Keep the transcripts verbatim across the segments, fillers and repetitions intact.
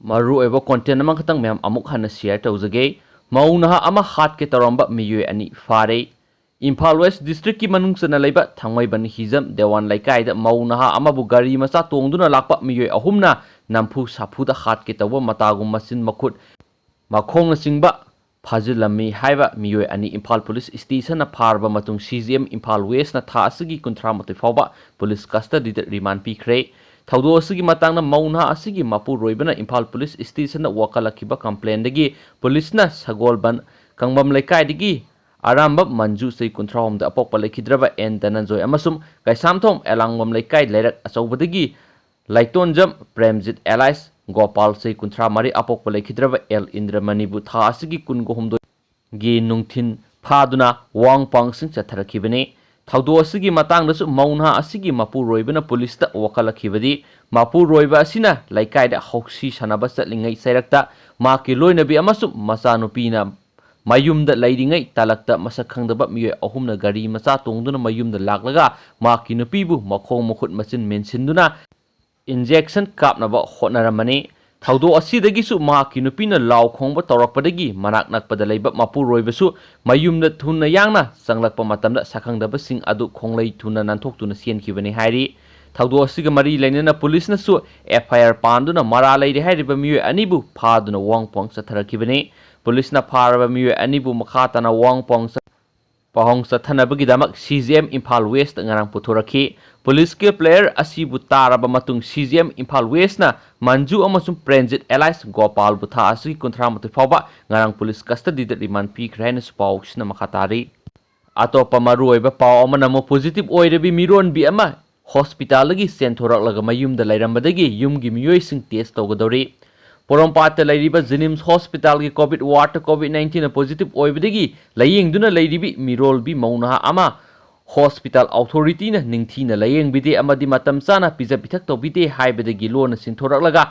ꯃꯔꯨꯑꯣꯏꯕ content ꯑꯃꯈꯛꯇꯪ ꯃꯌꯥꯝ ꯑꯃꯨꯛ ꯍꯟꯅ share ꯇꯧꯖꯒꯦ꯫ ꯃꯧ ꯅꯍꯥ ꯑꯃ ꯍꯥꯠꯀꯦ ꯇꯧꯔꯝꯕ ꯃꯤꯑꯣꯏ ꯑꯅꯤ ꯐꯥꯔꯦ꯫ ꯏꯝꯐꯥꯜ West District ꯀꯤ ꯃꯅꯨꯡ ꯆꯟꯅ ꯂꯩꯕ ꯊꯥꯡꯃꯩꯕꯟ ꯍꯤꯖꯝ ꯗꯦꯋꯥꯟ ꯂꯩꯀꯥꯏꯗ ꯃꯧ ꯅꯍꯥ ꯑꯃꯕꯨ ꯒꯥꯔꯤ ꯃꯆꯥ ꯇꯣꯡꯗꯨꯅ ꯂꯥꯛꯄ ꯃꯤꯑꯣꯏ ꯑꯍꯨꯝꯅ ꯅꯝꯐꯨ ꯁꯥꯐꯨꯗ ꯍꯥꯠꯀꯦ ꯇꯧꯕ ꯃꯇꯥꯒꯨꯝ ꯃꯆꯤꯟ ꯃꯈꯨꯠ ꯃꯈꯣꯡꯅꯆꯤꯡꯕ ꯐꯥꯖꯤꯜꯂꯝꯃꯤ ꯍꯥꯏꯕ ꯃꯤꯑꯣꯏ ꯑꯅꯤ ꯏꯝꯐꯥꯜ Police Station ꯅ ꯐꯥꯔꯕ ꯃꯇꯨꯡ C G M Imphal West ꯅ ꯊꯥ ꯑꯁꯤꯒꯤ ꯀꯨꯟꯊ꯭ꯔꯥ ꯃꯥꯊꯣꯏ ꯐꯥꯎꯕ police custody ꯗ remand ꯄꯤꯈ꯭ꯔꯦ꯫ ꯊꯧꯗꯣꯛ ꯑꯁꯤꯒꯤ ꯃꯇꯥꯡꯗ ꯃꯧ ꯅꯍꯥ ꯑꯁꯤꯒꯤ ꯃꯄꯨꯔꯣꯏꯕꯅ ꯏꯝꯐꯥꯜ Police Station ꯗ ꯋꯥꯀꯠꯂꯛꯈꯤꯕ complain ꯗꯒꯤ police ꯅ ꯁꯒꯣꯜꯕꯟ ꯀꯪꯕꯝ ꯂꯩꯀꯥꯏꯗꯒꯤ ꯑꯔꯥꯝꯕꯝ ꯃꯟꯖꯨ ꯆꯍꯤ ꯀꯨꯟꯊ꯭ꯔꯥ ꯍꯨꯝꯗꯣꯏ ꯑꯄꯣꯛꯄ ꯂꯩꯈꯤꯗ꯭ꯔꯕ ꯑꯦꯟ ꯙꯅꯟꯖꯣꯏ ꯑꯃꯁꯨꯡ ꯀꯩꯁꯥꯝꯊꯣꯡ ꯑꯦꯂꯥꯡꯕꯝ ꯂꯩꯀꯥꯏ ꯂꯩꯔꯛ ꯑꯆꯧꯕꯗꯒꯤ ꯂꯥꯏꯇꯣꯟꯖꯝ ꯄ꯭ꯔꯦꯝꯖꯤꯠ alias ꯒꯣꯄꯥꯜ ꯆꯍꯤ ꯀꯨꯟꯊ꯭ꯔꯥ ꯃꯔꯤ ꯑꯄꯣꯛꯄ ꯂꯩꯈꯤꯗ꯭ꯔꯕ ꯑꯦꯜ ꯏꯟꯗ꯭ꯔꯃꯅꯤꯕꯨ ꯊꯥ ꯑꯁꯤꯒꯤ ꯀꯨꯟꯒ ꯍꯨꯝꯗꯣꯏ ꯒꯤ ꯅꯨꯡꯊꯤꯜ ꯐꯥꯗꯨꯅ ꯋꯥꯍꯪ ꯄꯥꯎꯍꯪꯁꯤꯡ ꯆꯠꯊꯔꯛꯈꯤꯕꯅꯤ꯫ ꯊꯧꯗꯣꯛ ꯑꯁꯤꯒꯤ ꯃꯇꯥꯡꯗꯁꯨ ꯃꯧ ꯅꯍꯥ ꯑꯁꯤꯒꯤ ꯃꯄꯨꯔꯣꯏꯕꯅ police ꯇ ꯋꯥꯀꯠꯂꯛꯈꯤꯕꯗꯤ, ꯃꯄꯨꯔꯣꯏꯕ ꯑꯁꯤꯅ ꯂꯩꯀꯥꯏꯗ ꯍꯧꯁꯤ ꯁꯥꯟꯅꯕ ꯆꯠꯂꯤꯉꯩ ꯆꯩꯔꯛꯇ ꯃꯍꯥꯛꯀꯤ ꯂꯣꯏꯅꯕꯤ ꯑꯃꯁꯨꯡ ꯃꯆꯥꯅꯨꯄꯤꯅ ꯃꯌꯨꯝꯗ ꯂꯩꯔꯤꯉꯩ ꯇꯥꯂꯛꯇ ꯃꯁꯛ ꯈꯪꯗꯕ ꯃꯤꯑꯣꯏ ꯑꯍꯨꯝꯅ ꯒꯥꯔꯤ ꯃꯆꯥ ꯇꯣꯡꯗꯨꯅ ꯃꯌꯨꯝꯗ ꯂꯥꯛꯂꯒ ꯃꯍꯥꯛꯀꯤ ꯅꯨꯄꯤꯕꯨ ꯃꯈꯣꯡ ꯃꯈꯨꯠ ꯃꯆꯤꯟ ꯃꯦꯟꯁꯤꯟꯗꯨꯅ injection ꯀꯥꯞꯅꯕ ꯍꯣꯠꯅꯔꯝꯕꯅꯤ꯫ ꯊꯧꯗꯣꯛ ꯑꯁꯤꯗꯒꯤꯁꯨ ꯃꯍꯥꯛꯀꯤ ꯅꯨꯄꯤꯅ ꯂꯥꯎ ꯈꯣꯡꯕ ꯇꯧꯔꯛꯄꯗꯒꯤ ꯃꯅꯥꯛ ꯅꯛꯄꯗ ꯂꯩꯕ ꯃꯄꯨꯔꯣꯏꯕꯁꯨ ꯃꯌꯨꯝꯗ ꯊꯨꯅ ꯌꯥꯡꯅ ꯆꯪꯂꯛꯄ ꯃꯇꯝꯗ ꯁꯛꯈꯪꯗꯕꯁꯤꯡ ꯑꯗꯨ ꯈꯣꯡꯂꯩ ꯊꯨꯅ ꯅꯥꯟꯊꯣꯛꯇꯨꯅ ꯆꯦꯟꯈꯤꯕꯅꯤ ꯍꯥꯏꯔꯤ꯫ ꯊꯧꯗꯣꯛ ꯑꯁꯤꯒ ꯃꯔꯤ ꯂꯩꯅꯅ police ꯅꯁꯨ F I R ꯄꯥꯟꯗꯨꯅ ꯃꯔꯥꯜ ꯂꯩꯔꯦ ꯍꯥꯏꯔꯤꯕ ꯃꯤꯑꯣꯏ ꯑꯅꯤꯕꯨ ꯐꯥꯗꯨꯅ ꯋꯥꯍꯪ ꯄꯥꯎꯍꯪ ꯆꯠꯊꯔꯛꯈꯤꯕꯅꯤ꯫ Police ꯅ ꯐꯥꯔꯕ ꯃꯤꯑꯣꯏ ꯑꯅꯤꯕꯨ ꯃꯈꯥ ꯇꯥꯅ ꯋꯥꯍꯪ ꯄꯥꯎꯍꯪ ꯆꯠ-, ꯄꯥꯎꯍꯪ ꯆꯠꯊꯅꯕꯒꯤꯗꯃꯛ C G M Imphal West ꯉꯔꯥꯡ ꯄꯨꯊꯣꯔꯛꯈꯤ꯫ Police ꯀꯤ player ꯑꯁꯤꯕꯨ ꯇꯥꯔꯕ ꯃꯇꯨꯡ C G M Imphal West ꯅ ꯃꯟꯖꯨ ꯑꯃꯁꯨꯡ ꯄ꯭ꯔꯦꯝꯖꯤꯠ alias ꯒꯣꯄꯥꯜꯕꯨ ꯊꯥ ꯑꯁꯤꯒꯤ ꯀꯨꯟꯊ꯭ꯔꯥ ꯃꯥꯊꯣꯏ ꯐꯥꯎꯕ ꯉꯔꯥꯡ police custody ꯗ remand ꯄꯤꯈ꯭ꯔꯦ ꯍꯥꯏꯅꯁꯨ ꯄꯥꯎꯁꯤꯅ ꯃꯈꯥ ꯇꯥꯔꯤ꯫ ꯑꯇꯣꯞꯄ ꯃꯔꯨꯑꯣꯏꯕ ꯄꯥꯎ ꯑꯃꯅ ꯑꯃꯨꯛ positive ꯑꯣꯏꯔꯕꯤ ꯃꯤꯔꯣꯟꯕꯤ ꯑꯃ hospital ꯗꯒꯤ ꯆꯦꯟꯊꯣꯔꯛꯂꯒ ꯃꯌꯨꯝꯗ ꯂꯩꯔꯝꯕꯗꯒꯤ ꯌꯨꯝꯒꯤ ꯃꯤꯑꯣꯏꯁꯤꯡ test ꯇꯧꯒꯗꯧꯔꯤ꯫ ꯄꯣꯔꯣꯝꯄꯥꯠꯇ ꯂꯩꯔꯤꯕ JNIMS hospital ꯒꯤ COVID ward ꯇ COVID nineteen ꯅ positive ꯑꯣꯏꯕꯗꯒꯤ ꯂꯥꯌꯦꯡꯗꯨꯅ ꯂꯩꯔꯤꯕꯤ ꯃꯤꯔꯣꯜꯕꯤ ꯃꯧ ꯅꯍꯥ ꯑꯃ hospital authority ꯅ ꯅꯤꯡꯊꯤꯅ ꯂꯥꯌꯦꯡꯕꯤꯗꯦ ꯑꯃꯗꯤ ꯃꯇꯝ ꯆꯥꯅ ꯄꯤꯖ ꯄꯤꯊꯛ ꯇꯧꯕꯤꯗꯦ ꯍꯥꯏꯕꯗꯒꯤ ꯂꯣꯟꯅ ꯆꯦꯟꯊꯣꯔꯛꯂꯒ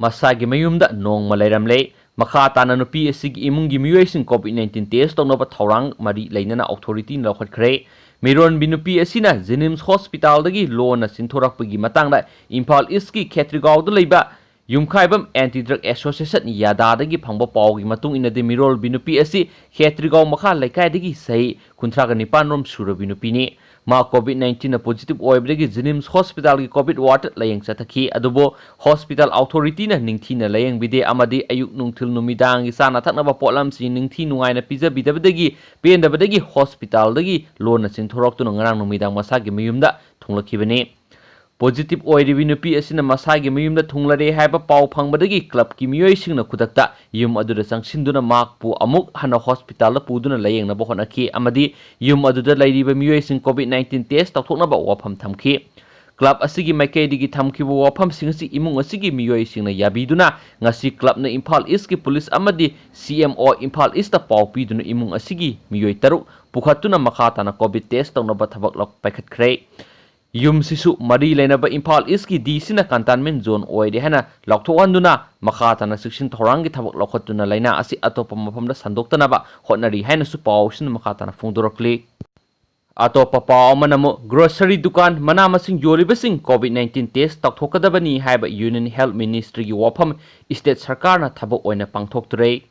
ꯃꯁꯥꯒꯤ ꯃꯌꯨꯝꯗ ꯅꯣꯡꯃ ꯂꯩꯔꯝꯂꯦ꯫ ꯃꯈꯥ ꯇꯥꯅ ꯅꯨꯄꯤ ꯑꯁꯤꯒꯤ ꯏꯃꯨꯡꯒꯤ ꯃꯤꯑꯣꯏꯁꯤꯡ COVID nineteen test ꯇꯧꯅꯕ ꯊꯧꯔꯥꯡ ꯃꯔꯤ ꯂꯩꯅꯅ authority ꯅ ꯂꯧꯈꯠꯈ꯭ꯔꯦ꯫ ꯃꯤꯔꯣꯟꯕꯤ ꯅꯨꯄꯤ ꯑꯁꯤꯅ JNIMS hospital ꯗꯒꯤ ꯂꯣꯟꯅ ꯆꯦꯟꯊꯣꯔꯛꯄꯒꯤ ꯃꯇꯥꯡꯗ ꯏꯝꯐꯥꯜ East ꯀꯤ ꯈꯦꯇ꯭ꯔꯤꯒꯥꯎꯗ ꯂꯩꯕ ꯌꯨꯝꯈꯥꯏꯕꯝ ꯑꯦꯟꯇꯤ ꯗ꯭ꯔꯒ ꯑꯦꯁꯣꯁꯤꯌꯦꯁꯟ ꯌꯥꯗꯥꯗꯒꯤ ꯐꯪꯕ ꯄꯥꯎꯒꯤ ꯃꯇꯨꯡ ꯏꯟꯅꯗꯤ, ꯃꯤꯔꯣꯜꯕꯤ ꯅꯨꯄꯤ ꯑꯁꯤ ꯈꯦꯇ꯭ꯔꯤꯒꯥꯎ ꯃꯈꯥ ꯂꯩꯀꯥꯏꯗꯒꯤ ꯆꯍꯤ ꯀꯨꯟꯊ꯭ꯔꯥꯒ ꯅꯤꯄꯥꯟ ꯔꯣꯝ ꯁꯨꯔꯕꯤ ꯅꯨꯄꯤꯅꯤ꯫ ꯃꯥ ꯀꯣꯚꯤꯗ ꯅꯥꯏꯟꯇꯤꯟꯅ ꯄꯣꯖꯤꯇꯤꯚ ꯑꯣꯏꯕꯗꯒꯤ ꯖꯤꯅꯤꯝꯁ ꯍꯣꯁꯄꯤꯇꯥꯜꯒꯤ ꯀꯣꯚꯤꯗ ꯋꯥꯔꯗꯇ ꯂꯥꯌꯦꯡ ꯆꯠꯊꯈꯤ꯫ ꯑꯗꯨꯕꯨ ꯍꯣꯁꯄꯤꯇꯥꯜ ꯑꯣꯊꯣꯔꯤꯇꯤꯅ ꯅꯤꯡꯊꯤꯅ ꯂꯥꯌꯦꯡꯕꯤꯗꯦ ꯑꯃꯗꯤ ꯑꯌꯨꯛ ꯅꯨꯡꯊꯤꯜ ꯅꯨꯃꯤꯗꯥꯡꯒꯤ ꯆꯥꯅ ꯊꯛꯅꯕ ꯄꯣꯠꯂꯝꯁꯤꯡ ꯅꯤꯡꯊꯤ ꯅꯨꯡꯉꯥꯏꯅ ꯄꯤꯖꯕꯤꯗꯕꯗꯒꯤ ꯄꯦꯟꯗꯕꯗꯒꯤ ꯍꯣꯁꯄꯤꯇꯥꯜꯗꯒꯤ ꯂꯣꯟꯅ ꯆꯦꯟꯊꯣꯔꯛꯇꯨꯅ ꯉꯔꯥꯡ ꯅꯨꯃꯤꯗꯥꯡ ꯃꯁꯥꯒꯤ ꯃꯌꯨꯝꯗ ꯊꯨꯡꯂꯛꯈꯤꯕꯅꯤ꯫ ꯄꯣꯖꯤꯇꯤꯚ ꯑꯣꯏꯔꯤꯕꯤ ꯅꯨꯄꯤ ꯑꯁꯤꯅ ꯃꯁꯥꯒꯤ ꯃꯌꯨꯝꯗ ꯊꯨꯡꯂꯔꯦ ꯍꯥꯏꯕ ꯄꯥꯎ ꯐꯪꯕꯗꯒꯤ ꯀ꯭ꯂꯕꯀꯤ ꯃꯤꯑꯣꯏꯁꯤꯡꯅ ꯈꯨꯗꯛꯇ ꯌꯨꯝ ꯑꯗꯨꯗ ꯆꯪꯁꯤꯟꯗꯨꯅ ꯃꯍꯥꯛꯄꯨ ꯑꯃꯨꯛ ꯍꯟꯅ ꯍꯣꯁꯄꯤꯇꯥꯜꯗ ꯄꯨꯗꯨꯅ ꯂꯥꯌꯦꯡꯅꯕ ꯍꯣꯠꯅꯈꯤ ꯑꯃꯗꯤ ꯌꯨꯝ ꯑꯗꯨꯗ ꯂꯩꯔꯤꯕ ꯃꯤꯑꯣꯏꯁꯤꯡ ꯀꯣꯚꯤꯗ ꯅꯥꯏꯟꯇꯤꯟ ꯇꯦꯁ ꯇꯧꯊꯣꯛꯅꯕ ꯋꯥꯐꯝ ꯊꯝꯈꯤ꯫ ꯀ꯭ꯂꯕ ꯑꯁꯤꯒꯤ ꯃꯥꯏꯀꯩꯗꯒꯤ ꯊꯝꯈꯤꯕ ꯋꯥꯐꯝꯁꯤꯡ ꯑꯁꯤ ꯏꯃꯨꯡ ꯑꯁꯤꯒꯤ ꯃꯤꯑꯣꯏꯁꯤꯡꯅ ꯌꯥꯕꯤꯗꯨꯅ ꯉꯁꯤ ꯀ꯭ꯂꯕꯅ ꯏꯝꯐꯥꯜ ꯏꯁꯀꯤ ꯄꯨꯂꯤꯁ ꯑꯃꯗꯤ ꯁꯤ ꯑꯦꯝ ꯑꯣ ꯏꯝꯐꯥꯜ ꯏꯁꯇ ꯄꯥꯎ ꯄꯤꯗꯨꯅ ꯏꯃꯨꯡ ꯑꯁꯤꯒꯤ ꯃꯤꯑꯣꯏ ꯇꯔꯨꯛ ꯄꯨꯈꯠꯇꯨꯅ ꯃꯈꯥ ꯇꯥꯅ ꯀꯣꯚꯤꯗ ꯇꯦꯁ ꯇꯧꯅꯕ ꯊꯕꯛ ꯂꯧ-, ꯄꯥꯏꯈꯠꯈ꯭ꯔꯦ꯫ ꯌꯨꯝꯁꯤꯁꯨ ꯃꯔꯤ ꯂꯩꯅꯕ ꯏꯝꯐꯥꯜ ꯏꯁꯀꯤ ꯗꯤ ꯁꯤꯅ ꯀꯟꯇꯦꯟꯃꯦꯟ ꯖꯣꯟ ꯑꯣꯏꯔꯦ ꯍꯥꯏꯅ ꯂꯥꯎꯊꯣꯛꯍꯟꯗꯨꯅ ꯃꯈꯥ ꯇꯥꯅ ꯆꯦꯛꯁꯤꯟ ꯊꯧꯔꯥꯡꯒꯤ ꯊꯕꯛ ꯂꯧꯈꯠꯇꯨꯅ ꯂꯥꯏꯅꯥ ꯑꯁꯤ ꯑꯇꯣꯞꯄ ꯃꯐꯝꯗ ꯁꯟꯗꯣꯛꯇꯅꯕ ꯍꯣꯠꯅꯔꯤ ꯍꯥꯏꯅꯁꯨ ꯄꯥꯎꯁꯤꯅ ꯃꯈꯥ ꯇꯥꯅ ꯐꯣꯡꯗꯣꯔꯛꯂꯤ꯫ ꯑꯇꯣꯞꯄ ꯄꯥꯎ ꯑꯃꯅ ꯑꯃꯨꯛ ꯒ꯭ꯔꯣꯁꯔꯤ ꯗꯨꯀꯥꯟ, ꯃꯅꯥ ꯃꯁꯤꯡ ꯌꯣꯜꯂꯤꯕꯁꯤꯡ ꯀꯣꯚꯤꯗ ꯅꯥꯏꯟꯇꯤꯟ ꯇꯦꯁ ꯇꯧꯊꯣꯛꯀꯗꯕꯅꯤ ꯍꯥꯏꯕ ꯌꯨꯅꯤꯌꯟ ꯍꯦꯜꯊ ꯃꯤꯅꯤꯁꯇ꯭ꯔꯤꯒꯤ ꯋꯥꯐꯝ ꯁ꯭ꯇꯦꯠ ꯁꯔꯀꯥꯔꯅ ꯊꯕꯛ ꯑꯣꯏꯅ ꯄꯥꯡꯊꯣꯛꯇ꯭ꯔꯦ꯫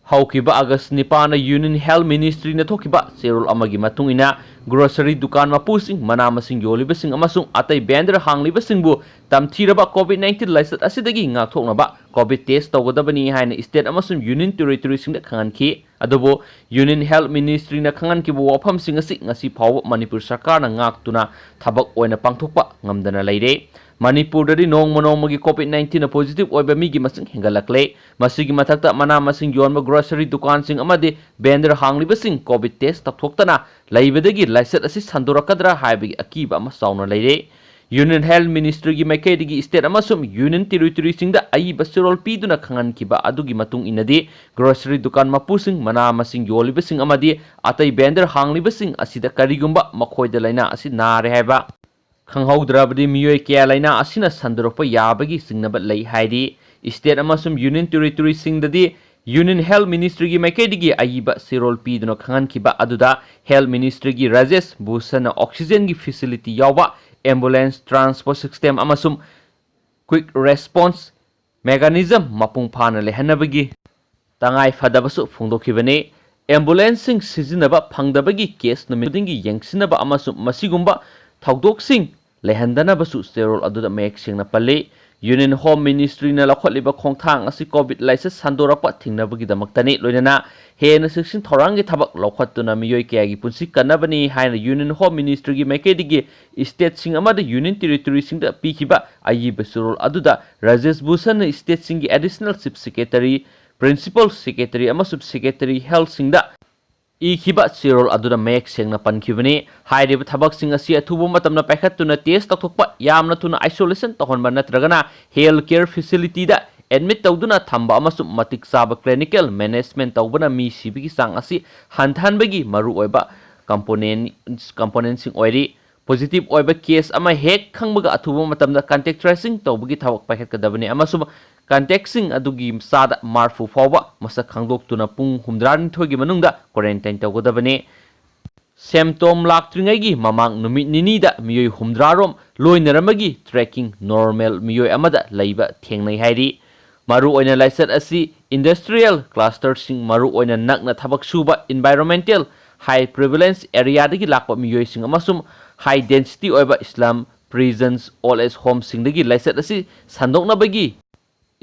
ꯍꯧꯈꯤꯕ ꯑꯥꯒꯁ ꯅꯤꯄꯥꯟꯗ ꯌꯨꯅꯤꯌꯟ ꯍꯦꯜꯊ ꯃꯤꯅꯤꯁꯇ꯭ꯔꯤꯅ ꯊꯣꯛꯈꯤꯕ ꯆꯦꯔꯣꯜ ꯑꯃꯒꯤ ꯃꯇꯨꯡ ꯏꯟꯅ, ꯒ꯭ꯔꯣꯁꯔꯤ ꯗꯨꯀꯥꯟ ꯃꯄꯨꯁꯤꯡ, ꯃꯅꯥ ꯃꯁꯤꯡ ꯌꯣꯜꯂꯤꯕꯁꯤꯡ ꯑꯃꯁꯨꯡ ꯑꯇꯩ ꯚꯦꯟꯗꯔ ꯍꯥꯡꯂꯤꯕꯁꯤꯡꯕꯨ ꯇꯝꯊꯤꯔꯕ ꯀꯣꯚꯤꯗ ꯅꯥꯏꯟꯇꯤꯟ ꯂꯥꯏꯆꯠ ꯑꯁꯤꯗꯒꯤ ꯉꯥꯛꯊꯣꯛꯅꯕ ꯀꯣꯚꯤꯗ ꯇꯦꯁ ꯇꯧꯒꯗꯕꯅꯤ ꯍꯥꯏꯅ ꯁ꯭ꯇꯦꯠ ꯑꯃꯁꯨꯡ ꯌꯨꯅꯤꯌꯟ ꯇꯦꯔꯤꯇꯣꯔꯤꯁꯤꯡꯗ ꯈꯪꯍꯟꯈꯤ꯫ ꯑꯗꯨꯕꯨ ꯌꯨꯅꯤꯌꯟ ꯍꯦꯜꯊ ꯃꯤꯅꯤꯁꯇ꯭ꯔꯤꯅ ꯈꯪꯍꯟꯈꯤꯕ ꯋꯥꯐꯝꯁꯤꯡ ꯑꯁꯤ ꯉꯁꯤ ꯐꯥꯎꯕ ꯃꯅꯤꯄꯨꯔ ꯁꯔꯀꯥꯔꯅ ꯉꯥꯛꯇꯨꯅ ꯊꯕꯛ ꯑꯣꯏꯅ ꯄꯥꯡꯊꯣꯛꯄ ꯉꯝꯗꯅ ꯂꯩꯔꯦ꯫ ꯃꯅꯤꯄꯨꯔꯗꯗꯤ ꯅꯣꯡꯃ ꯅꯣꯡꯃꯒꯤ ꯀꯣꯚꯤꯗ ꯅꯥꯏꯟꯇꯤꯟꯅ ꯄꯣꯖꯤꯇꯤꯚ ꯑꯣꯏꯕ ꯃꯤꯒꯤ ꯃꯁꯤꯡ ꯍꯦꯟꯒꯠꯂꯛꯂꯦ꯫ ꯃꯁꯤꯒꯤ ꯃꯊꯛꯇ ꯃꯅꯥ ꯃꯁꯤꯡ ꯌꯣꯟꯕ ꯒ꯭ꯔꯣꯁꯔꯤ ꯗꯨꯀꯥꯟꯁꯤꯡ ꯑꯃꯗꯤ ꯚꯦꯟꯗꯔ ꯍꯥꯡꯂꯤꯕꯁꯤꯡ ꯀꯣꯚꯤꯗ ꯇꯦꯁ ꯇꯧꯊꯣꯛꯇꯅ ꯂꯩꯕꯗꯒꯤ ꯂꯥꯏꯆꯠ ꯑꯁꯤ ꯁꯟꯗꯣꯔꯛꯀꯗ꯭ꯔꯥ ꯍꯥꯏꯕꯒꯤ ꯑꯀꯤꯕ ꯑꯃ ꯆꯥꯎꯅ ꯂꯩꯔꯦ꯫ ꯌꯨꯅꯤꯌꯟ ꯍꯦꯜꯊ ꯃꯤꯅꯤꯁꯇ꯭ꯔꯤꯒꯤ ꯃꯥꯏꯀꯩꯗꯒꯤ ꯁ꯭ꯇꯦꯠ ꯑꯃꯁꯨꯡ ꯌꯨꯅꯤꯌꯟ ꯇꯦꯔꯤꯇꯣꯔꯤꯁꯤꯡꯗ ꯑꯏꯕ ꯆꯦꯔꯣꯜ ꯄꯤꯗꯨꯅ ꯈꯪꯍꯟꯈꯤꯕ ꯑꯗꯨꯒꯤ ꯃꯇꯨꯡ ꯏꯟꯅꯗꯤ, ꯒ꯭ꯔꯣꯁꯔꯤ ꯗꯨꯀꯥꯟ ꯃꯄꯨꯁꯤꯡ, ꯃꯅꯥ ꯃꯁꯤꯡ ꯌꯣꯜꯂꯤꯕꯁꯤꯡ ꯑꯃꯗꯤ ꯑꯇꯩ ꯚꯦꯟꯗꯔ ꯍꯥꯡꯂꯤꯕꯁꯤꯡ ꯑꯁꯤꯗ ꯀꯔꯤꯒꯨꯝꯕ ꯃꯈꯣꯏꯗ ꯂꯥꯏꯅꯥ ꯑꯁꯤ ꯅꯥꯔꯦ ꯍꯥꯏꯕ ꯈꯪꯍꯧꯗ꯭ꯔꯕꯗꯤ ꯃꯤꯑꯣꯏ ꯀꯌꯥ ꯂꯥꯏꯅꯥ ꯑꯁꯤꯅ ꯁꯟꯗꯣꯔꯛꯄ ꯌꯥꯕꯒꯤ ꯆꯤꯡꯅꯕ ꯂꯩ ꯍꯥꯏꯔꯤ꯫ ꯁ꯭ꯇꯦꯠ ꯑꯃꯁꯨꯡ ꯌꯨꯅꯤꯌꯟ ꯇꯦꯔꯤꯇꯣꯔꯤꯁꯤꯡꯗꯗꯤ ꯌꯨꯅꯤꯌꯟ ꯍꯦꯜꯊ ꯃꯤꯅꯤꯁꯇ꯭ꯔꯤꯒꯤ ꯃꯥꯏꯀꯩꯗꯒꯤ ꯑꯏꯕ ꯆꯦꯔꯣꯜ ꯄꯤꯗꯨꯅ ꯈꯪꯍꯟꯈꯤꯕ ꯑꯗꯨꯗ ꯍꯦꯜꯊ ꯃꯤꯅꯤꯁꯇ꯭ꯔꯤꯒꯤ ꯔꯥꯖꯦꯁ ꯚꯨꯁꯟꯅ ꯑꯣꯛꯁꯤꯖꯦꯟꯒꯤ ꯐꯦꯁꯤꯂꯤꯇꯤ ꯌꯥꯎꯕ ꯑꯦꯝꯕꯨꯂꯦꯟꯁ ꯇ꯭ꯔꯥꯟꯁꯄꯣꯔꯠ ꯁꯤꯁꯇꯦꯝ ꯑꯃꯁꯨꯡ ꯀ꯭ꯋꯤꯛ ꯔꯦꯁꯄꯣꯟꯁ mechanism ꯃꯄꯨꯡ ꯐꯥꯅ ꯂꯩꯍꯟꯅꯕꯒꯤ ꯇꯉꯥꯏ ꯐꯗꯕꯁꯨ ꯐꯣꯡꯗꯣꯛꯈꯤꯕꯅꯤ꯫ Ambulance ꯁꯤꯡ ꯁꯤꯖꯤꯟꯅꯕ ꯐꯪꯗꯕꯒꯤ case ꯅꯨꯃꯤꯠ ꯈꯨꯗꯤꯡꯒꯤ ꯌꯦꯡꯁꯤꯟꯅꯕ ꯑꯃꯁꯨꯡ ꯃꯁꯤꯒꯨꯝꯕ ꯊꯧꯗꯣꯛꯁꯤꯡ ꯂꯩꯍꯟꯗꯅꯕꯁꯨ ꯆꯦꯔꯣꯜ ꯑꯗꯨꯗ ꯃꯌꯦꯛ ꯁꯦꯡꯅ ꯄꯜꯂꯤ꯫ Union Home Ministry ꯅ ꯂꯧꯈꯠꯂꯤꯕ ꯈꯣꯡꯊꯥꯡ ꯑꯁꯤ COVID ꯂꯥꯏꯆꯠ ꯁꯟꯗꯣꯔꯛꯄ ꯊꯤꯡꯅꯕꯒꯤꯗꯃꯛꯇꯅꯤ꯫ ꯂꯣꯏꯅꯅ ꯍꯦꯟꯅ ꯆꯦꯛꯁꯤꯟ ꯊꯧꯔꯥꯡꯒꯤ ꯊꯕꯛ ꯂꯧꯈꯠꯇꯨꯅ ꯃꯤꯑꯣꯏ ꯀꯌꯥꯒꯤ ꯄꯨꯟꯁꯤ ꯀꯟꯅꯕꯅꯤ ꯍꯥꯏꯅ Union Home Ministry ꯒꯤ ꯃꯥꯏꯀꯩꯗꯒꯤ state ꯁꯤꯡ ꯑꯃꯗꯤ Union Territory ꯁꯤꯡꯗ ꯄꯤꯈꯤꯕ ꯑꯏꯕ ꯆꯦꯔꯣꯜ ꯑꯗꯨꯗ ꯔꯥꯖꯦꯁ ꯚꯨꯁꯟꯅ state ꯁꯤꯡꯒꯤ Additional Chief Secretary, Principal Secretary ꯑꯃꯁꯨꯡ Secretary Health ꯁꯤꯡꯗ ꯏꯈꯤꯕ ꯆꯦꯔꯣꯜ ꯑꯗꯨꯗ ꯃꯌꯦꯛ ꯁꯦꯡꯅ ꯄꯟꯈꯤꯕꯅꯤ꯫ ꯍꯥꯏꯔꯤꯕ ꯊꯕꯛꯁꯤꯡ ꯑꯁꯤ ꯑꯊꯨꯕ ꯃꯇꯝꯗ ꯄꯥꯏꯈꯠꯇꯨꯅ test ꯇꯧꯊꯣꯛꯄ, ꯌꯥꯝꯅ ꯊꯨꯅ isolation ꯇꯧꯍꯟꯕ ꯅꯠꯇ꯭ꯔꯒꯅ health care facility ꯗ admit ꯇꯧꯗꯨꯅ ꯊꯝꯕ ꯑꯃꯁꯨꯡ ꯃꯇꯤꯛ ꯆꯥꯕ clinical management ꯇꯧꯕꯅ ꯃꯤ ꯁꯤꯕꯒꯤ ꯆꯥꯡ ꯑꯁꯤ ꯍꯟꯊꯍꯟꯕꯒꯤ ꯃꯔꯨꯑꯣꯏꯕ component, component ꯁꯤꯡ ꯑꯣꯏꯔꯤ꯫ Positive ꯑꯣꯏꯕ case ꯑꯃ ꯍꯦꯛ ꯈꯪꯕꯒ ꯑꯊꯨꯕ ꯃꯇꯝꯗ contact tracing ꯇꯧꯕꯒꯤ ꯊꯕꯛ ꯄꯥꯏꯈꯠꯀꯗꯕꯅꯤ ꯑꯃꯁꯨꯡ contact ꯁꯤꯡ ꯑꯗꯨꯒꯤ ꯆꯥꯗ ꯃꯔꯤꯐꯨ ꯐꯥꯎꯕ ꯃꯁꯛ ꯈꯪꯗꯣꯛꯇꯨꯅ ꯄꯨꯡ ꯍꯨꯝꯗ꯭ꯔꯥꯅꯤꯊꯣꯏꯒꯤ ꯃꯅꯨꯡꯗ quarantine ꯇꯧꯒꯗꯕꯅꯤ꯫ Symptom ꯂꯥꯛꯇ꯭ꯔꯤꯉꯩꯒꯤ ꯃꯃꯥꯡ ꯅꯨꯃꯤꯠ ꯅꯤꯅꯤꯗ ꯃꯤꯑꯣꯏ ꯍꯨꯝꯗ꯭ꯔꯥ ꯔꯣꯝ ꯂꯣꯏꯅꯔꯝꯕꯒꯤ tracking normal ꯃꯤꯑꯣꯏ ꯑꯃꯗ ꯂꯩꯕ ꯊꯦꯡꯅꯩ ꯍꯥꯏꯔꯤ꯫ ꯃꯔꯨꯑꯣꯏꯅ ꯂꯥꯏꯆꯠ ꯑꯁꯤ industrial cluster ꯁꯤꯡ, ꯃꯔꯨꯑꯣꯏꯅ ꯅꯛꯅ ꯊꯕꯛ ꯁꯨꯕ environmental high prevalence area ꯗꯒꯤ ꯂꯥꯛꯄ ꯃꯤꯑꯣꯏꯁꯤꯡ ꯑꯃꯁꯨꯡ high density ꯑꯣꯏꯕ slum, prisons, old age home ꯁꯤꯡꯗꯒꯤ ꯂꯥꯏꯆꯠ ꯑꯁꯤ ꯁꯟꯗꯣꯛꯅꯕꯒꯤ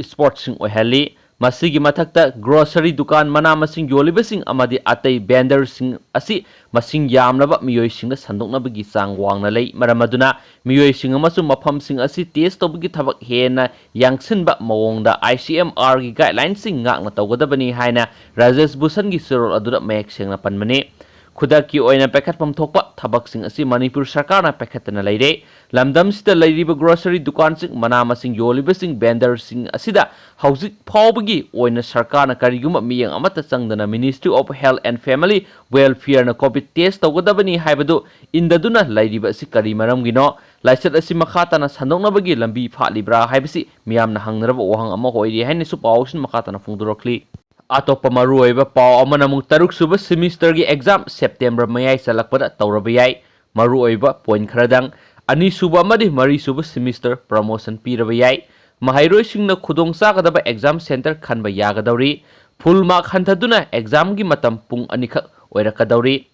spot ꯁꯤꯡ ꯑꯣꯏꯍꯜꯂꯤ꯫ ꯃꯁꯤꯒꯤ ꯃꯊꯛꯇ, grocery ꯗꯨꯀꯥꯟ, ꯃꯅꯥ ꯃꯁꯤꯡ ꯌꯣꯜꯂꯤꯕꯁꯤꯡ ꯑꯃꯗꯤ ꯑꯇꯩ vendor ꯁꯤꯡ ꯑꯁꯤ ꯃꯁꯤꯡ ꯌꯥꯝꯂꯕ ꯃꯤꯑꯣꯏꯁꯤꯡꯗ ꯁꯟꯗꯣꯛꯅꯕꯒꯤ ꯆꯥꯡ ꯋꯥꯡꯅ ꯂꯩ꯫ ꯃꯔꯝ ꯑꯗꯨꯅ, ꯃꯤꯑꯣꯏꯁꯤꯡ ꯑꯃꯁꯨꯡ ꯃꯐꯝꯁꯤꯡ ꯑꯁꯤ test ꯇꯧꯕꯒꯤ ꯊꯕꯛ ꯍꯦꯟꯅ ꯌꯥꯡꯁꯤꯟꯕ ꯃꯑꯣꯡꯗ I C M R ꯒꯤ guideline ꯁꯤꯡ ꯉꯥꯛꯅ ꯇꯧꯒꯗꯕꯅꯤ ꯍꯥꯏꯅ ꯔꯥꯖꯦꯁ ꯚꯨꯁꯟꯒꯤ ꯆꯦꯔꯣꯜ ꯑꯗꯨꯗ ꯃꯌꯦꯛ ꯁꯦꯡꯅ ꯄꯟꯕꯅꯤ꯫ ꯈꯨꯗꯛꯀꯤ ꯑꯣꯏꯅ ꯄꯥꯏꯈꯠꯐꯝ ꯊꯣꯛꯄ ꯊꯕꯛꯁꯤꯡ ꯑꯁꯤ ꯃꯅꯤꯄꯨꯔ ꯁꯔꯀꯥꯔꯅ ꯄꯥꯏꯈꯠꯇꯅ ꯂꯩꯔꯦ꯫ ꯂꯝꯗꯝꯁꯤꯗ ꯂꯩꯔꯤꯕ grocery ꯗꯨꯀꯥꯟꯁꯤꯡ, ꯃꯅꯥ ꯃꯁꯤꯡ ꯌꯣꯜꯂꯤꯕꯁꯤꯡ, vendor ꯁꯤꯡ ꯑꯁꯤꯗ ꯍꯧꯖꯤꯛ ꯐꯥꯎꯕꯒꯤ ꯑꯣꯏꯅ ꯁꯔꯀꯥꯔꯅ ꯀꯔꯤꯒꯨꯝꯕ ꯃꯤꯠꯌꯦꯡ ꯑꯃꯠꯇ ꯆꯪꯗꯅ Ministry of Health and Family Welfare ꯅ COVID test ꯇꯧꯒꯗꯕꯅꯤ ꯍꯥꯏꯕꯗꯨ ꯏꯟꯗꯗꯨꯅ ꯂꯩꯔꯤꯕ ꯑꯁꯤ ꯀꯔꯤ ꯃꯔꯝꯒꯤꯅꯣ? ꯂꯥꯏꯆꯠ ꯑꯁꯤ ꯃꯈꯥ ꯇꯥꯅ ꯁꯟꯗꯣꯛꯅꯕꯒꯤ ꯂꯝꯕꯤ ꯐꯥꯠꯂꯤꯕ꯭ꯔꯥ ꯍꯥꯏꯕꯁꯤ ꯃꯤꯌꯥꯝꯅ ꯍꯪꯅꯔꯕ ꯋꯥꯍꯪ ꯑꯃ ꯑꯣꯏꯔꯤ ꯍꯥꯏꯅꯁꯨ ꯄꯥꯎꯁꯤꯡ ꯃꯈꯥ ꯇꯥꯅ ꯐꯣꯡꯗꯣꯔꯛꯂꯤ꯫ ꯑꯇꯣꯞꯄ ꯃꯔꯨꯑꯣꯏꯕ ꯄꯥꯎ ꯑꯃꯅ ꯑꯃꯨꯛ ꯇꯔꯨꯛ ꯁꯨꯕ semester ꯒꯤ exam September ꯃꯌꯥꯏ ꯆꯜꯂꯛꯄꯗ ꯇꯧꯔꯕ ꯌꯥꯏ꯫ ꯃꯔꯨꯑꯣꯏꯕ point ꯈꯔꯗꯪ: ꯑꯅꯤꯁꯨꯕ ꯑꯃꯗꯤ ꯃꯔꯤꯁꯨꯕ semester promotion ꯄꯤꯔꯕ ꯌꯥꯏ꯫ ꯃꯍꯩꯔꯣꯏꯁꯤꯡꯅ ꯈꯨꯗꯣꯡ ꯆꯥꯒꯗꯕ exam center ꯈꯟꯕ ꯌꯥꯒꯗꯧꯔꯤ꯫ Full mark ꯍꯟꯊꯗꯨꯅ examꯒꯤ ꯃꯇꯝ ꯄꯨꯡ ꯑꯅꯤꯈꯛ ꯑꯣꯏꯔꯛꯀꯗꯧꯔꯤ꯫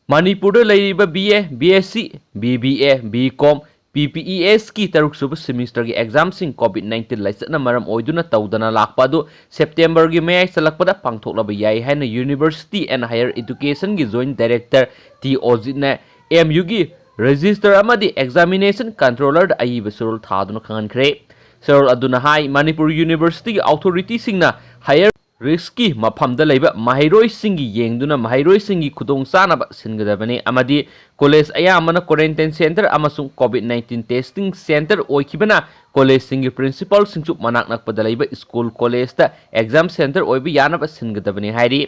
ꯃꯅꯤꯄꯨꯔꯗ ꯂꯩꯔꯤꯕ B A, B S C, B B A, B Com, P P E S ꯀꯤ ꯇꯔꯨꯛ ꯁꯨꯕ semesterꯒꯤ examꯁꯤꯡ COVID nineteen ꯂꯥꯏꯆꯠꯅ ꯃꯔꯝ ꯑꯣꯏꯗꯨꯅ ꯇꯧꯗꯅ ꯂꯥꯛꯄ ꯑꯗꯨ Septemberꯒꯤ ꯃꯌꯥꯏ ꯆꯜꯂꯛꯄꯗ ꯄꯥꯡꯊꯣꯛꯂꯕ ꯌꯥꯏ ꯍꯥꯏꯅ University and Higher Educationꯒꯤ Joint Director T ꯑꯣꯖꯤꯠꯅ M Uꯒꯤ Registrar ꯑꯃꯗꯤ Examination Controllerꯗ ꯑꯏꯕ ꯆꯦꯔꯣꯜ ꯊꯥꯗꯨꯅ ꯈꯪꯍꯟꯈ꯭ꯔꯦ꯫ ꯆꯦꯔꯣꯜ ꯑꯗꯨꯅ ꯍꯥꯏ, ꯃꯅꯤꯄꯨꯔ Universityꯒꯤ authorityꯁꯤꯡꯅ higher riskꯀꯤ ꯃꯐꯝꯗ ꯂꯩꯕ ꯃꯍꯩꯔꯣꯏꯁꯤꯡꯒꯤ ꯌꯦꯡꯗꯨꯅ ꯃꯍꯩꯔꯣꯏꯁꯤꯡꯒꯤ ꯈꯨꯗꯣꯡꯆꯥꯅꯕ ꯁꯤꯟꯒꯗꯕꯅꯤ ꯑꯃꯗꯤ college ꯑꯌꯥꯝꯕꯅ quarantine center ꯑꯃꯁꯨꯡ COVID nineteen testing center ꯑꯣꯏꯈꯤꯕꯅ collegeꯁꯤꯡꯒꯤ principalꯁꯤꯡꯁꯨ ꯃꯅꯥꯛ ꯅꯛꯄꯗ ꯂꯩꯕ school collegeꯇ exam center ꯑꯣꯏꯕ ꯌꯥꯅꯕ ꯁꯤꯟꯒꯗꯕꯅꯤ ꯍꯥꯏꯔꯤ꯫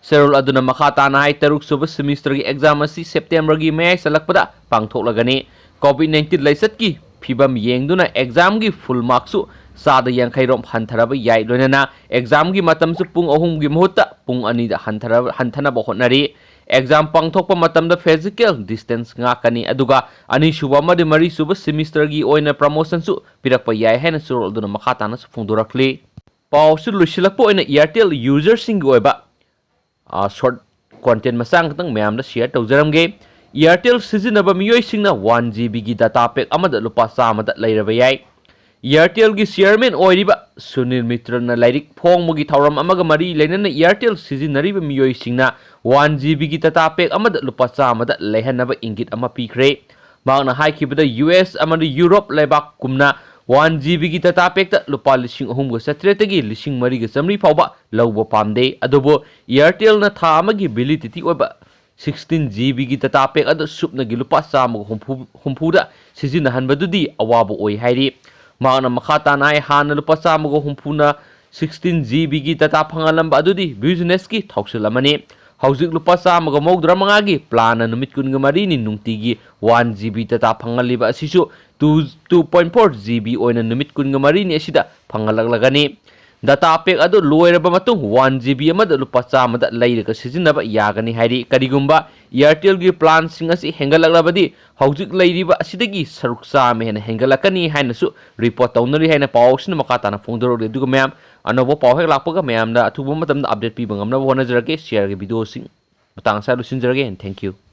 ꯆꯦꯔꯣꯜ ꯑꯗꯨꯅ ꯃꯈꯥ ꯇꯥꯅ ꯍꯥꯏ, ꯇꯔꯨꯛ ꯁꯨꯕ semesterꯒꯤ exam ꯑꯁꯤ Septemberꯒꯤ ꯃꯌꯥꯏ ꯆꯜꯂꯛꯄꯗ ꯄꯥꯡꯊꯣꯛꯂꯒꯅꯤ꯫ COVID nineteen ꯂꯥꯏꯆꯠꯀꯤ ꯐꯤꯕꯝ ꯌꯦꯡꯗꯨꯅ examꯒꯤ full markꯁꯨ ꯆꯥꯗ ꯌꯥꯡꯈꯩ ꯔꯣꯝ ꯍꯟꯊꯔꯕ ꯌꯥꯏ, ꯂꯣꯏꯅꯅ examꯒꯤ ꯃꯇꯝꯁꯨ ꯄꯨꯡ ꯑꯍꯨꯝꯒꯤ ꯃꯍꯨꯠꯇ ꯄꯨꯡ ꯑꯅꯤꯗ ꯍꯟꯊꯔꯕ, ꯍꯟꯊꯅꯕ ꯍꯣꯠꯅꯔꯤ꯫ Exam ꯄꯥꯡꯊꯣꯛꯄ ꯃꯇꯝꯗ physical distance ꯉꯥꯛꯀꯅꯤ, ꯑꯗꯨꯒ ꯑꯅꯤꯁꯨꯕ ꯑꯃꯗꯤ ꯃꯔꯤꯁꯨꯕ semesterꯒꯤ ꯑꯣꯏꯅ promotionꯁꯨ ꯄꯤꯔꯛꯄ ꯌꯥꯏ ꯍꯥꯏꯅ ꯆꯦꯔꯣꯜ ꯑꯗꯨꯅ ꯃꯈꯥ ꯇꯥꯅꯁꯨ ꯐꯣꯡꯗꯣꯔꯛꯂꯤ꯫ ꯄꯥꯎꯁꯨ ꯂꯣꯏꯁꯤꯜꯂꯛꯄ ꯑꯣꯏꯅ Airtel userꯁꯤꯡꯒꯤ ꯑꯣꯏꯕ ꯑ, short content ꯃꯆꯥ ꯈꯛꯇꯪ ꯃꯌꯥꯝꯗ share ꯇꯧꯖꯔꯝꯒꯦ꯫ Airtel ꯁꯤꯖꯤꯟꯅꯕ ꯃꯤꯑꯣꯏꯁꯤꯡꯅ one GBꯒꯤ data pack ꯑꯃꯗ ꯂꯨꯄꯥ ꯆꯥꯝꯃꯗ ꯂꯩꯔꯕ ꯌꯥꯏ꯫ Airtelꯒꯤ chairman ꯑꯣꯏꯔꯤꯕ ꯁꯨꯅꯤꯜ ꯃꯤꯇ꯭ꯔꯅ ꯂꯥꯏꯔꯤꯛ ꯐꯣꯡꯕꯒꯤ ꯊꯧꯔꯝ ꯑꯃꯒ ꯃꯔꯤ ꯂꯩꯅꯅ Airtel ꯁꯤꯖꯤꯟꯅꯔꯤꯕ ꯃꯤꯑꯣꯏꯁꯤꯡꯅ one GBꯒꯤ data pack ꯑꯃꯗ ꯂꯨꯄꯥ ꯆꯥꯝꯃꯗ ꯂꯩꯍꯟꯅꯕ ꯏꯪꯒꯤꯠ ꯑꯃ ꯄꯤꯈ꯭ꯔꯦ꯫ ꯃꯍꯥꯛꯅ ꯍꯥꯏꯈꯤꯕꯗ, U S ꯑꯃꯗꯤ Europe ꯂꯩꯕꯥꯛ ꯀꯨꯝꯅ one GBꯒꯤ data packꯇ ꯂꯨꯄꯥ ꯂꯤꯁꯤꯡ ꯑꯍꯨꯝꯒ ꯆꯥꯇ꯭ꯔꯦꯠꯇꯒꯤ ꯂꯤꯁꯤꯡ ꯃꯔꯤꯒ ꯆꯥꯃꯔꯤ ꯐꯥꯎꯕ ꯂꯧꯕ ꯄꯥꯝꯗꯦ꯫ ꯑꯗꯨꯕꯨ Airtelꯅ ꯊꯥ ꯑꯃꯒꯤ validity ꯑꯣꯏꯕ sixteen GBꯒꯤ data pack ꯑꯗꯨ ꯁꯨꯞꯅꯒꯤ ꯂꯨꯄꯥ ꯆꯥꯝꯃꯒ ꯍꯨꯝꯐꯨ, ꯍꯨꯝꯐꯨꯗ ꯁꯤꯖꯤꯟꯅꯍꯟꯕꯗꯨꯗꯤ ꯑꯋꯥꯕ ꯑꯣꯏ ꯍꯥꯏꯔꯤ꯫ ꯃꯍꯥꯛꯅ ꯃꯈꯥ ꯇꯥꯅ ꯍꯥꯏ, ꯍꯥꯟꯅ ꯂꯨꯄꯥ ꯆꯥꯝꯃꯒ ꯍꯨꯝꯐꯨꯅ sixteen GBꯒꯤ data ꯐꯪꯍꯜꯂꯝꯕ ꯑꯗꯨꯗꯤ businessꯀꯤ ꯊꯧꯁꯤꯜ ꯑꯃꯅꯤ꯫ ꯍꯧꯖꯤꯛ ꯂꯨꯄꯥ ꯆꯥꯝꯃꯒ ꯃꯧꯗ꯭ꯔꯥ ꯃꯉꯥꯒꯤ planꯅ ꯅꯨꯃꯤꯠ ꯀꯨꯟꯒ ꯃꯔꯤꯅꯤ ꯅꯨꯡꯇꯤꯒꯤ one GB data ꯐꯪꯍꯜꯂꯤꯕ ꯑꯁꯤꯁꯨ two, two point four GB ꯑꯣꯏꯅ ꯅꯨꯃꯤꯠ ꯀꯨꯟꯒ ꯃꯔꯤꯅꯤ ꯑꯁꯤꯗ ꯐꯪꯍꯜꯂꯛꯂꯒꯅꯤ꯫ Data pack ꯑꯗꯨ ꯂꯣꯏꯔꯕ ꯃꯇꯨꯡ one G B ꯑꯃꯗ ꯂꯨꯄꯥ ꯆꯥꯝꯃꯗ ꯂꯩꯔꯒ ꯁꯤꯖꯤꯟꯅꯕ ꯌꯥꯒꯅꯤ ꯍꯥꯏꯔꯤ꯫ ꯀꯔꯤꯒꯨꯝꯕ Airtelꯒꯤ planꯁꯤꯡ ꯑꯁꯤ ꯍꯦꯟꯒꯠꯂꯛꯂꯕꯗꯤ ꯍꯧꯖꯤꯛ ꯂꯩꯔꯤꯕ ꯑꯁꯤꯗꯒꯤ ꯁꯔꯨꯛ ꯆꯥꯝꯃ ꯍꯦꯟꯅ ꯍꯦꯟꯒꯠꯂꯛꯀꯅꯤ ꯍꯥꯏꯅꯁꯨ report ꯇꯧꯅꯔꯤ ꯍꯥꯏꯅ ꯄꯥꯎꯁꯤꯅ ꯃꯈꯥ ꯇꯥꯅ ꯐꯣꯡꯗꯣꯔꯛꯂꯤ꯫ ꯑꯗꯨꯒ ꯃꯌꯥꯝ, ꯑꯅꯧꯕ ꯄꯥꯎ ꯍꯦꯛ ꯂꯥꯛꯄꯒ ꯃꯌꯥꯝꯗ ꯑꯊꯨꯕ ꯃꯇꯝꯗ update ꯄꯤꯕ ꯉꯝꯅꯕ ꯍꯣꯠꯅꯖꯔꯛꯀꯦ꯫ Shareꯒꯤ videoꯁꯤꯡ ꯃꯇꯥꯡ ꯑꯁꯤꯗ ꯂꯣꯏꯁꯤꯟꯖꯔꯒꯦ꯫ And thank you꯫